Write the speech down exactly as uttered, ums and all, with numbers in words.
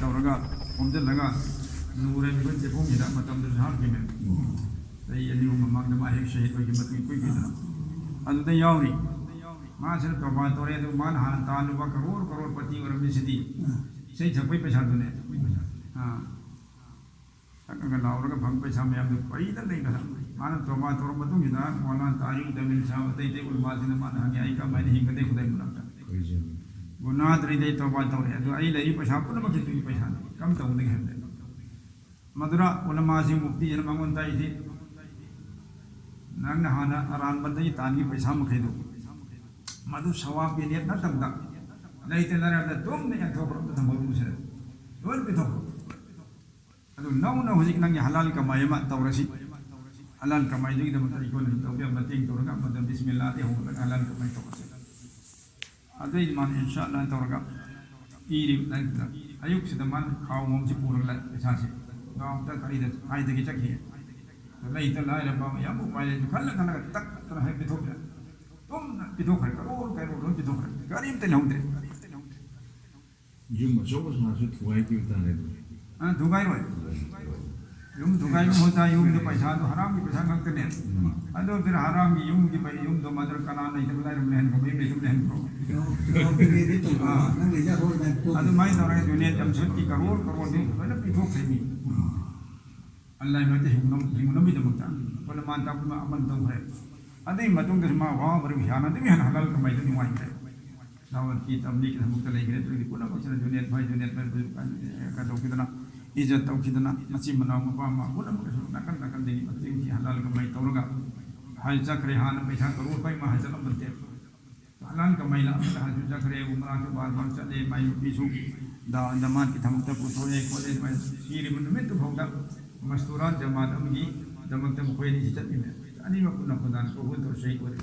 ꯇꯧꯔꯒ ꯈꯣꯝꯖꯤꯜꯂꯒ ꯅꯨꯔꯦ ꯑꯩꯈꯣꯏ ꯆꯦꯐꯣꯡꯁꯤꯗ ꯃꯇꯝꯗꯨꯁꯨ ꯍꯥꯞꯈꯤꯕꯅꯦ꯫ ꯆꯍꯤ ꯑꯅꯤ ꯑꯍꯨꯝ ꯃꯃꯥꯡꯗ ꯃꯥ ꯍꯦꯛ ꯁꯍꯤꯗ ꯑꯣꯏꯈꯤ ꯃꯇꯨꯡ ꯏꯀꯨꯏ ꯀꯨꯏꯗꯅ ꯑꯗꯨꯗ ꯌꯥꯎꯔꯤ꯫ ꯃꯥꯁꯤꯅ ꯇꯣꯕꯥ ꯇꯧꯔꯦ꯫ ꯑꯗꯨ ꯃꯥꯅ ꯍꯥꯟꯅ ꯇꯥꯜꯂꯨꯕ ꯀꯔꯣꯔ ꯀꯔꯣꯔ ꯄꯇꯤ ꯑꯣꯏꯔꯝꯃꯤꯁꯤꯗꯤ ꯏꯁꯩ ꯁꯛꯄꯩ ꯄꯩꯁꯥꯗꯨꯅꯦ꯫ ꯑꯥ꯫ ꯁꯛꯑꯒ ꯂꯥꯎꯔꯒ ꯐꯪ ꯄꯩꯁꯥ ꯃꯌꯥꯝꯗꯨ ꯄꯩꯗ ꯂꯩꯕꯗ ꯃꯥꯅ ꯇꯣꯕꯥ ꯇꯧꯔ ꯃꯇꯨꯡꯁꯤꯗ ꯃꯣꯂꯥ ꯇꯥꯔꯤꯛ ꯗꯃꯤꯟ ꯁꯥꯕ ꯑꯇꯩ ꯑꯇꯩ ꯎꯂꯃꯥꯁꯤꯡꯅ ꯃꯥꯅ ꯍꯪꯉꯤ, "ꯑꯩ ꯀꯃꯥꯏꯅ ꯍꯤꯡꯒꯅꯤ ꯈꯨꯗꯩ ꯃꯅꯥꯛꯇ?" ꯒꯨꯅꯥ ꯇꯔꯤꯗꯩ ꯇꯣꯕꯥ ꯇꯧꯔꯦ꯫ ꯑꯗꯨ ꯑꯩ ꯂꯩꯔꯤ ꯄꯩꯁꯥ ꯄꯨꯝꯅꯃꯛꯁꯤ ꯇꯨꯒꯤ ꯄꯩꯁꯥꯅꯤ꯫ ꯀꯝ ꯇꯧꯒꯗꯒꯦ ꯍꯥꯏꯕꯗ ꯃꯗꯨꯔ ꯎꯂꯃꯥꯁꯤꯡ ꯃꯨꯐꯇꯤꯁꯤꯅ ꯃꯉꯣꯟꯗ ꯑꯩꯁꯤ ꯅꯪꯅ ꯍꯥꯟꯅ ꯑꯔꯥꯟꯕꯗꯒꯤ ꯇꯥꯟꯈꯤ ꯄꯩꯁꯥ ꯃꯈꯩꯗꯣ ꯃꯗꯨ ꯁꯋꯥꯕꯀꯤ ꯅꯤꯌꯠ ꯅꯠꯇꯕꯗ ꯂꯩꯇ ꯂꯥꯏꯔꯕꯗ ꯇꯨꯝꯅ ꯌꯦꯟꯊꯣꯛꯈ꯭ꯔꯣ, ꯑꯝꯇ ꯊꯝꯍꯧꯔꯨꯁꯦ꯫ ꯂꯣꯏ ꯄꯤꯊꯣꯛꯈ꯭ꯔꯣ꯫ ꯑꯗꯨ ꯅꯧꯅ ꯍꯧꯖꯤꯛ ꯅꯪꯒꯤ ꯍꯂꯥꯜ ꯀꯃꯥꯏ ꯑꯃ ꯇꯧꯔꯁꯤ꯫ ꯍꯂꯥꯜ ꯀꯃꯥꯏꯗꯨꯒꯤꯗꯃꯛꯇ ꯑꯩꯈꯣꯏꯅ ꯇꯧꯕ ꯌꯥꯕ ꯃꯇꯦꯡ ꯇꯧꯔꯒ ꯃꯗꯨ ꯕꯤꯁꯃꯤꯜꯂꯥꯗꯒꯤ ꯍꯧꯔꯒ ꯍꯂꯥꯜ ꯀꯃꯥꯏ ꯇꯧꯔꯁꯤ꯫ ꯑꯗꯨ ꯏꯃꯥꯅ ꯏꯟꯁꯥ ꯑꯜꯂꯥꯍ ꯇꯧꯔꯒ ꯄꯤꯔꯤꯕ ꯅꯪꯗ ꯑꯌꯨꯛꯁꯤꯗ ꯃꯥꯅ ꯈꯥꯎ ꯑꯃꯁꯤ ꯄꯨꯔꯒ ꯂꯥꯛꯑꯦ ꯄꯩꯁꯥꯁꯦ꯫ ꯒꯥꯎꯗ ꯀꯔꯤꯗ ꯀꯥꯏꯗꯒꯤ ꯆꯠꯈꯤ꯫ ꯂꯩꯇ ꯂꯥꯏꯔꯕ ꯌꯥꯝ ꯎꯄꯥꯏ ꯂꯩꯇꯦ꯫ ꯈꯜꯂ ꯈꯜꯂꯒ ꯇꯛ ꯇꯅ ꯍꯦꯛ ꯄꯤꯊꯣꯛꯈ꯭ꯔꯦ꯫ ꯇꯨꯝꯅ ꯄꯤꯊꯣꯛꯈ꯭ꯔꯦ꯫ ꯀꯔꯣꯔ ꯀꯔꯣꯔ ꯂꯣꯏ ꯄꯤꯊꯣꯛꯈ꯭ꯔꯦ꯫ ꯀꯔꯤꯝꯇ ꯂꯩꯍꯧꯗ꯭ꯔꯦ꯫ ꯌꯨꯝ ꯑꯆꯧꯕ ꯁꯥꯔꯁꯨ ꯊꯨꯒꯥꯏꯈꯤꯕ ꯇꯥꯔꯦ ꯑꯗꯨ꯫ ꯑ, ꯊꯨꯒꯥꯏꯔꯣꯏ꯫ ꯌꯨꯝ ꯊꯨꯒꯥꯏꯕ ꯃꯍꯨꯠꯇ ꯌꯨꯝꯗ ꯄꯩꯁꯥꯗꯣ ꯍꯔꯥꯝꯒꯤ ꯄꯩꯁꯥ ꯉꯥꯛꯇꯅꯦ꯫ ꯎꯝ꯫ ꯑꯗꯨ ꯑꯣꯏꯔꯗꯤ ꯍꯔꯥꯝꯒꯤ ꯌꯨꯝꯒꯤ ꯄꯩ-, ꯌꯨꯝꯗꯣ ꯃꯗꯨ ꯀꯅꯥ ꯂꯩꯇꯕ ꯂꯥꯏꯔꯕ ꯂꯩꯍꯟꯈ꯭ꯔꯣ, ꯃꯌꯨꯝ ꯂꯩꯇꯕ ꯂꯩꯍꯟꯈ꯭ꯔꯣ꯫ ꯑꯥ꯫ ꯑꯗꯨꯃꯥꯏꯅ ꯇꯧꯔꯒ ꯖꯨꯅꯦꯗ ꯖꯝꯁꯦꯗꯀꯤ ꯀꯔꯣꯔ ꯀꯔꯣꯔꯗꯤ ꯂꯣꯏꯅ ꯄꯤꯊꯣꯛꯈ꯭ꯔꯦ ꯃꯤ꯫ ꯑꯜꯂꯥꯍꯒꯤ ꯃꯥꯏꯀꯩ ꯍꯤꯡꯅ-, ꯍꯤꯡꯅꯕꯒꯤꯗꯃꯛꯇ꯫ ꯑꯩꯈꯣꯏꯅ ꯃꯥꯟ ꯇꯥꯛꯄ ꯑꯃ ꯑꯃ ꯇꯧꯈ꯭ꯔꯦ꯫ ꯑꯗꯨꯒꯤ ꯃꯇꯨꯡꯗꯁꯨ ꯃꯥ ꯋꯥꯕ ꯋꯥꯕ ꯍꯤꯌꯥꯅ ꯑꯗꯨꯝ ꯍꯦꯟꯅ ꯍꯂꯥꯜ ꯀꯃꯥꯏꯗ ꯅꯨꯡꯉꯥꯏꯈ꯭ꯔꯦ꯫ ꯗꯥꯋꯠꯀꯤ ꯇꯕꯂꯤꯒꯤ ꯊꯕꯛꯇ ꯂꯩꯈ꯭ꯔꯦ꯫ ꯑꯗꯨꯒꯤ ꯄꯨꯝꯅꯃꯛꯁꯤꯅ ꯖꯨꯅꯦꯗ ꯚꯥꯏ, ꯖꯨꯅꯦꯗ ꯚꯥꯏ ꯀꯩꯅꯣ ꯇꯧꯈꯤꯗꯅ, ꯏꯖꯠ ꯇꯧꯈꯤꯗꯅ, ꯃꯆꯤꯟ ꯃꯅꯥꯎ ꯃꯄꯥ ꯑꯃ ꯄꯨꯝꯅꯃꯛꯀꯁꯨ ꯅꯥꯀꯟ ꯅꯥꯀꯟꯗꯒꯤ ꯃꯇꯦꯡ ꯍꯂꯥꯜ ꯀꯃꯥꯏ ꯇꯧꯔꯒ ꯍꯥꯏ ꯆꯠꯈ꯭ꯔꯦ꯫ ꯍꯥꯟꯅ ꯄꯩꯁꯥ ꯀꯔꯣꯔ ꯄꯩꯃꯥ ꯍꯥꯏ ꯆꯠꯂꯝꯕ ꯅꯠꯇꯦ꯫ ꯍꯂꯥꯜ ꯀꯃꯥꯏꯅ ꯑꯃꯗ ꯍꯥꯏꯁꯨ ꯆꯠꯈ꯭ꯔꯦ, ꯎꯃꯔꯥꯁꯨ ꯕꯥꯔ ꯕꯥꯔ ꯆꯠꯂꯦ, ꯃꯥꯏ ꯅꯨꯄꯤꯁꯨ ꯗꯥ-, ꯗꯃꯥꯟꯒꯤ ꯊꯕꯛꯇ ꯄꯨꯊꯣꯛꯑꯦ ꯈꯣꯠꯂꯦ꯫ ꯃꯥꯏ ꯁꯤꯔꯤꯕ ꯅꯨꯃꯤꯠꯇꯨ ꯐꯥꯎꯗ ꯃꯁꯇꯨꯔꯥ ꯖꯃꯥꯠ ꯑꯃꯒꯤ ꯗꯃꯛꯇ ꯃꯈꯣꯏ ꯑꯅꯤꯁꯤ ꯆꯠꯃꯤꯟꯅꯩ꯫ ꯑꯅꯤꯃꯛ ꯄꯨꯟꯅ ꯈꯨꯟꯗꯥꯅ ꯀꯧꯕ ꯇꯧꯔ ꯁꯍꯤꯗ ꯑꯣꯏꯔꯦ꯫